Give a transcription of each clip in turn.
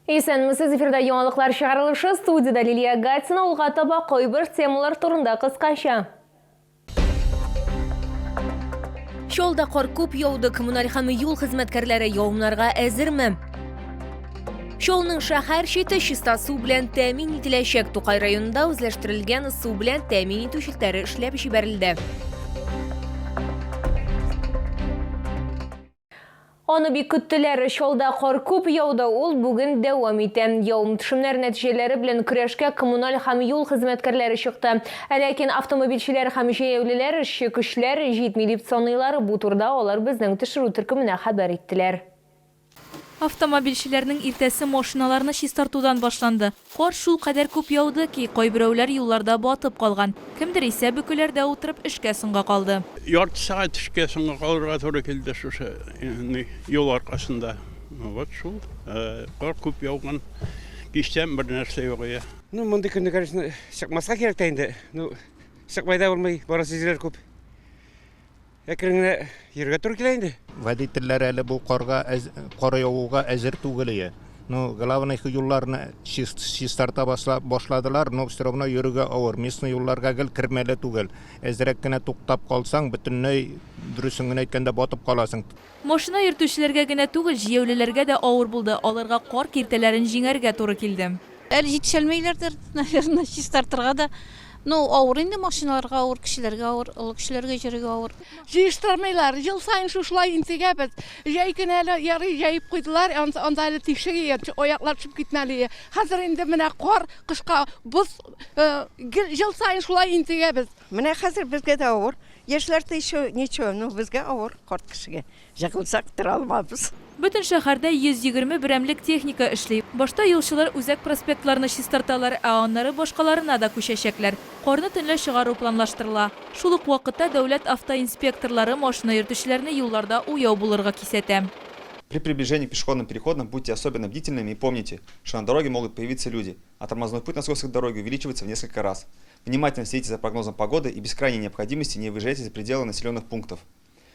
Исәнмесез, эфирда яңалыклар чыгарылышы, студиядә Лилия Гатина, алга таба кайбер темалар турында кыскача. Чалда кар күп яуды, коммуналь һәм юл хезмәткәрләре явымнарга әзерме? Чалның шәһәр чите чиста су белән тәэмин ителәчәк. Тукай районында үзләштерелгән су белән тәэмин итү челтәре эшләп җибәрелде. Аны бик көттеләр. Чалда кар күп яуды, ул бүген дәвам итә. Явым-төшемнәр нәтиҗәләре белән көрәшкә коммуналь һәм юл хезмәткәрләре чыкты. Ләкин автомобильчеләр һәм җәяүлеләр эшче көчләр җитми дип саныйлар. Бу турыда алар безнең төшерү төркеменә хәбәр иттеләр. Автомобильчеләрнең иртәсе машиналарны чистартудан башланды. Кар шулкадәр күп яуды ки, кайберәүләр юлларда батып калган. Кемдер исә бөкеләрдә утырып эшкә соңга калды. Ярты сәгать эшкә соңга калырга туры килде шушы юл аркасында. Вот шул. Кар күп яуган. Кичтән бер нәрсә юк ие. Ну, мондый көнне, конечно, чыкмаска кирәк тә инде. Ну, чыкмай да булмый, барасы җирләр күп. Әкрен генә йөрергә туры килә инде. Водительләр әле бу карга кар явуга әзер түгел ие. Ну, главный юлларны чистарта башладылар, но все равно йөрергә авыр. Местный юлларга гел кермәле түгел. Әзрәк кенә туктап калсаң, бөтенләй, дөресен генә әйткәндә, батып каласың. Машина йөртүчеләргә генә түгел, җәяүлеләргә дә авыр булды, аларга кар киртәләрен җиңәргә туры килде. Әле җитешәлмәйләрдер, наверное, чистартырга да. Ну, авыр инде машиналарга авыр, кешеләргә авыр, олы кешеләргә йөрергә авыр. Җыештырмыйлар, ел саен шушылай интегәбез. Җәй көне әле ярый җәеп куйдылар, анда әле тишек ие, аяклар төшеп китмәле. Хәзер инде менә кар, кышка боз, гел ел саен шулай интегәбез. Менә хәзер безгә дә авыр. Яшьләр-то еще ничего, ну безгә авыр, карт кешегә. Җыгылсак, тора алмабыз. Бөтен шәһәрдә 120 берәмлек техника эшли. Башта юлчылар үзәк проспектларны чистарталар, ә аннары башкаларына да күчәчәкләр. Карны төнлә чыгару планлаштырыла. Шул ук вакытта дәүләт автоинспекторлары машина йөртүчеләрне юлларда уяу булырга кисәтә. При приближении к пешеходным переходам будьте особенно бдительными и помните, что на дороге могут появиться люди, а тормозной путь на скользкой дороге увеличивается в несколько раз. Внимательно следите за прогнозом погоды и без крайней необходимости не выезжайте за пределы населенных пунктов.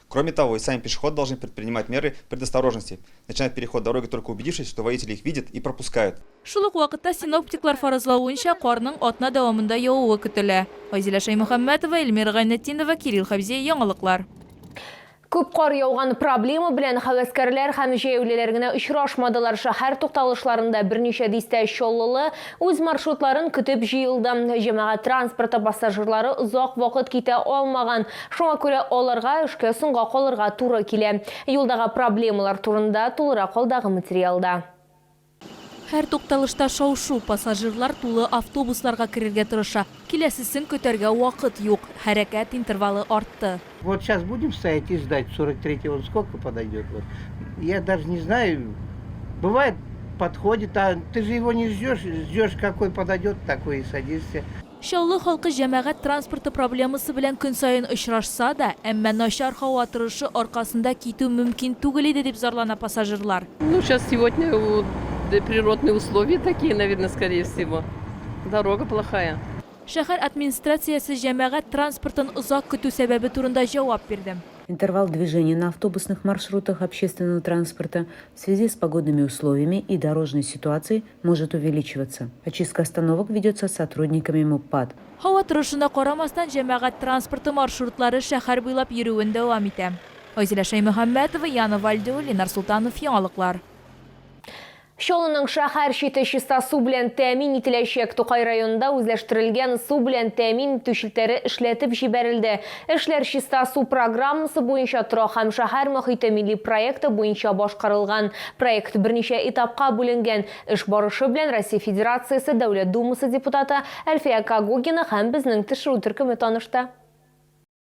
Кроме того, и сами пешеходы должны предпринимать меры предосторожности, начинать переход дороги только убедившись, что водители их видят и пропускают. Шул ук вакытта синоптиклар фаразлавынча, карның атна дәвамында явуы көтелә. Айзилә Шәймөхәммәтова, Эльмира Гайнетдинова, Кирилл Хәбзиев, Яңалыклар. Күп кар яуган проблема белән һәвәскәрләр һәм җәяүлеләр генә очрашмадылар. Шәһәр тукталышларында берничә дистә чаллылы үз маршрутларын көтеп җыелды. Җәмәгать транспорты пассажирлары озак вакыт китә алмаган. Шуңа күрә аларга эшкә соңга калырга туры килә. Юлдагы проблемалар турында тулырак алдагы материалда. Һәр тукталышта шау-шу, пассажирлар тулы автобусларга керергә тырыша. Киләсесен көтәргә вакыт юк, хәрәкәт интервалы артты. Вот сейчас будем стоять и ждать, 43-й он сколько подойдет, вот. Я даже не знаю, бывает подходит, а ты же его не ждешь, ждешь какой подойдет, такой и садишься. Чаллы халкы җәмәгать транспорты проблемасы белән көн саен очрашса да, әмма начар һава торышы аркасында китү мөмкин түгел иде, дип зарлана пассажирлар. Ну, сейчас сегодня природные условия такие, наверное, скорее всего. Дорога плохая. Шәһәр администрациясе җәмәгать транспортын озак көтү сәбәбе турында җавап бирде. Интервал движения на автобусных маршрутах общественного транспорта в связи с погодными условиями и дорожной ситуацией может увеличиваться. Очистка остановок ведется сотрудниками МУПАД. Һава торышына карамастан, җәмәгать транспорты маршрутлары шәһәр буйлап йөрүен дәвам итә. Айзилә Шәймөхәммәтова, Яна Вальдео, Ленар Солтанов, Яңалыклар. Чаллының шәһәр чите чиста су белән тәэмин ителәчәк. Тукай районында үзләштерелгән су белән тәэмин итү челтәре эшләтеп җибәрелде. Эшләр Чиста су программасы буенча Торак һәм шәһәр мохите милли проекты буенча башкарылган. Проект берничә этапка бүленгән. Эш барышы белән Россия Федерациясе Дәүләт Думасы депутаты Әлфия Когогина һәм безнең төшерү төркеме танышты.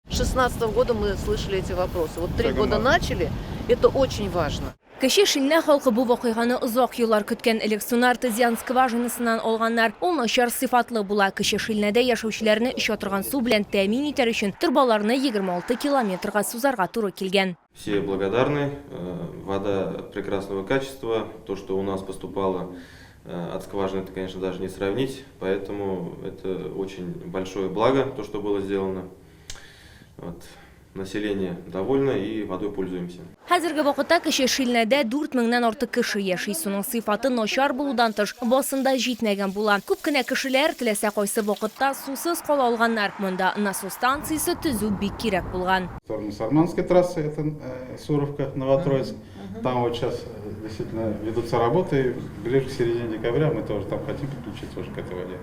Шестнадцатого года мы слышали эти вопросы. Вот 3 года начали, это очень важно. Кече Шилнә халкы бу вакыйганы озак еллар көткән. Элек суны артезиан скважинасыннан алганнар. Ул начар сыйфатлы була. Кече Шилнәдә яшәүчеләрне эчә торган су белән тәэмин итәр өчен торбаларны 26 километрга сузарга туры килгән. Все благодарны. Вода прекрасного качества. То, что у нас поступало от скважины, это, конечно, даже не сравнить. Поэтому это очень большое благо, то, что было сделано. Вот. Население довольно и водой пользуемся. Хәзерге вакытта Кече Шилнәдә дүрт меңнән артык кеше яши. Суның сыйфаты начар булудан тыш, басым да җитмәгән була. Күп кенә кешеләр теләсә кайсы вакытта сусыз кала алганнар. Монда насос станциясе төзү бик кирәк булган. В сторону Сарманской трассы, это Суровка, Новотроицк. Там вот сейчас действительно ведутся работы, ближе к середине декабря мы тоже там хотим подключиться уже к этой воде.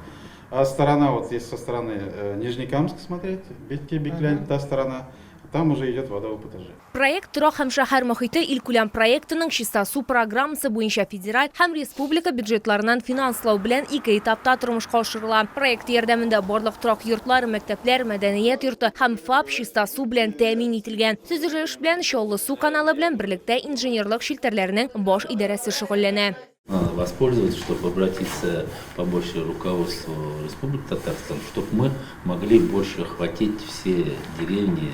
А сторона, вот если со стороны Нижнекамска смотреть, Битки, Биклянь, та сторона, там уже идет вода ОПТЖ. Проект Торак һәм шәһәр мохите илкүләм проектының Чиста су программасы буенча федераль һәм республика бюджетларыннан финанслау белән ике этапта тормышка ашырыла. Проект ярдәмендә барлык торак йортлар, мәктәпләр, мәдәният йорты һәм ФАП чиста су белән тәэмин ителгән. Төзелеш белән Чаллы су каналы белән берлектә инженерлык челтәрләренең баш идарәсе шөгыльләнә. Надо воспользоваться, чтобы обратиться побольше руководству Республики Татарстан, чтобы мы могли больше охватить все деревни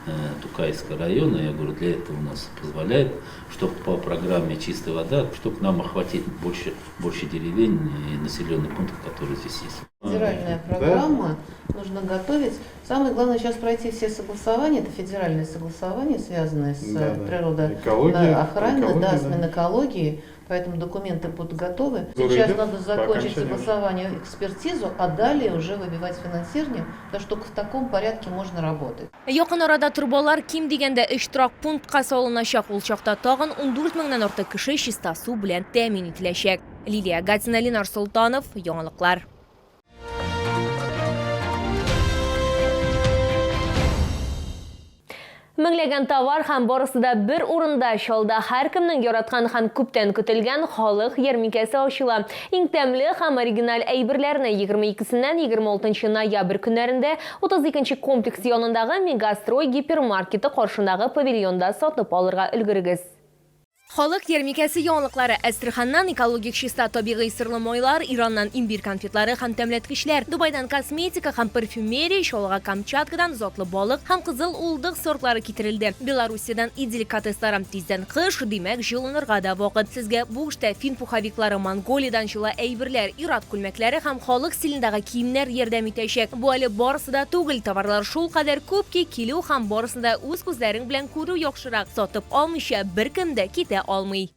э, Тукайского района. Я говорю, для этого у нас позволяет, чтобы по программе «Чистая вода», чтобы нам охватить больше, больше деревень и населенных пунктов, которые здесь есть. Федеральная программа, да? нужно готовить. Самое главное сейчас пройти все согласования, это федеральные согласования, связанные с да, природоохраной, да, с Минэкологией, поэтому документы будут готовы. Сейчас надо закончить согласование, экспертизу, а далее уже выбивать финансирование, потому что только в таком порядке можно работать. Якын арада торбалар ким дигәндә өч торак пунктка салыначак. Ул чакта тагын 14 меңнән артык кеше чиста су белән тәэмин ителәчәк. Лилия Гатина, Ленар Солтанов, Яңалыклар. Меңләгән товар һәм барысы да бер урында. Чалда һәркемнең яраткан һәм күптән көтелгән халык ярминкәсе ачыла. Иң тәмле һәм оригиналь әйберләрне 22-сеннән 26 ноябрь көннәрендә 32 комплекс янындагы Мегастрой гипермаркеты каршындагы павильонда сатып алырга өлгерегез. Халык ярминкәсе яңалыклары. Әстерханнан экологик чиста табигый сырлы майлар, Ираннан имбирь конфетлары һәм тәмләткечләр, Дубайдан косметика һәм парфюмерия, Чаллыга Камчаткадан затлы балык һәм кызыл уылдык сортлары китерелде. Белоруссиядән ит деликатеслары. Тиздән кыш, димәк, җылынырга да вакыт. Сезгә бу эштә фин пуховиклары, Монголиядән җылы әйберләр, ир-ат күлмәкләре һәм халык стилендагы киемнәр ярдәм итәчәк. Бу әле барысы да түгел, товарлар шулкадәр күп ки, килү һәм барысын да үз күзләрең белән күрү яхшырак. Сатып алмыйча беркем дә китә алмый.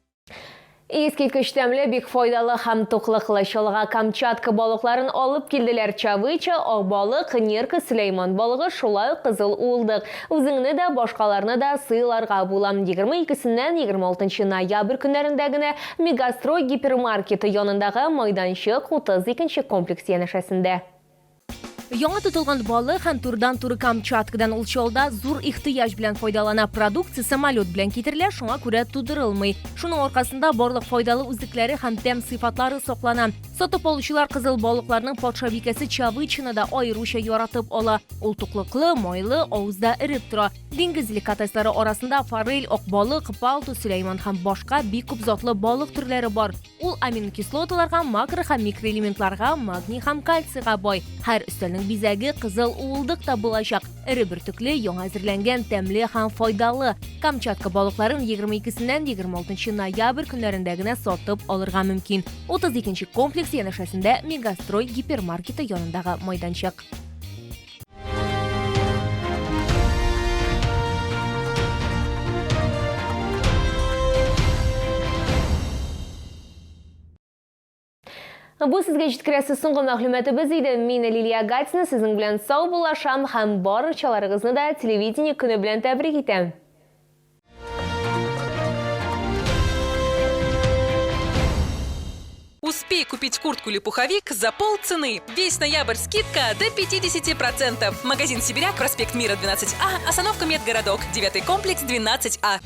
Искиткеч тәмле, бик файдалы һәм туклыклы. Чаллыга Камчатка балыкларын алып килделәр. Чавыча, ак балык, нерка, сөләйман балыгы, шулай ук кызыл уылдык. Үзеңне дә, башкаларны да сыйларга була. 22-сеннән 26 ноябрь көннәрендә генә Мегастрой гипермаркеты янындагы майданчык 32 нче комплекс янәшәсендә. Яңа тотылган балык һәм турыдан-туры Камчаткадан ул чалда зур ихтыяҗ белән файдалана. Продукция самолет белән китерелә, шуңа күрә тудырылмый. Шуның аркасында барлык файдалы үзлекләре һәм тәм сыйфатлары саклана. Сатып алучылар кызыл балыкларның патшабикәсе чавычаны да аеруча яратып ала. Ул туклыклы, майлы, авызда эреп тора. Диңгез деликатеслары арасында форель, ак балык, палтус, сөләйман һәм башка бик күп затлы балык төрләре бар. Ул аминокислоталарга, макро һәм микроэлементларга, магний һәм кальцийга бай. Һәр өстәлнең бизәге кызыл уылдык та булачак. Эре бөртекле, яңа әзерләнгән, тәмле һәм файдалы. Камчатка балыкларын 22-сеннән 26 ноябрь көннәрендә генә сатып алырга мөмкин. 32 комплекс янәшәсендә Мегастрой гипермаркеты янындагы майданчык. Бу сезгә җиткерәсе соңгы мәгълүматыбыз иде. Мин Лилия Гатина сезнең белән сау булашам һәм барчаларыгызны да телевидение көне белән тәбрик итәм. Успей купить куртку или пуховик за полцены. Весь ноябрь скидка до 50%. Магазин «Сибиряк», проспект Мира, 12А, остановка Медгородок, 9 комплекс, 12А.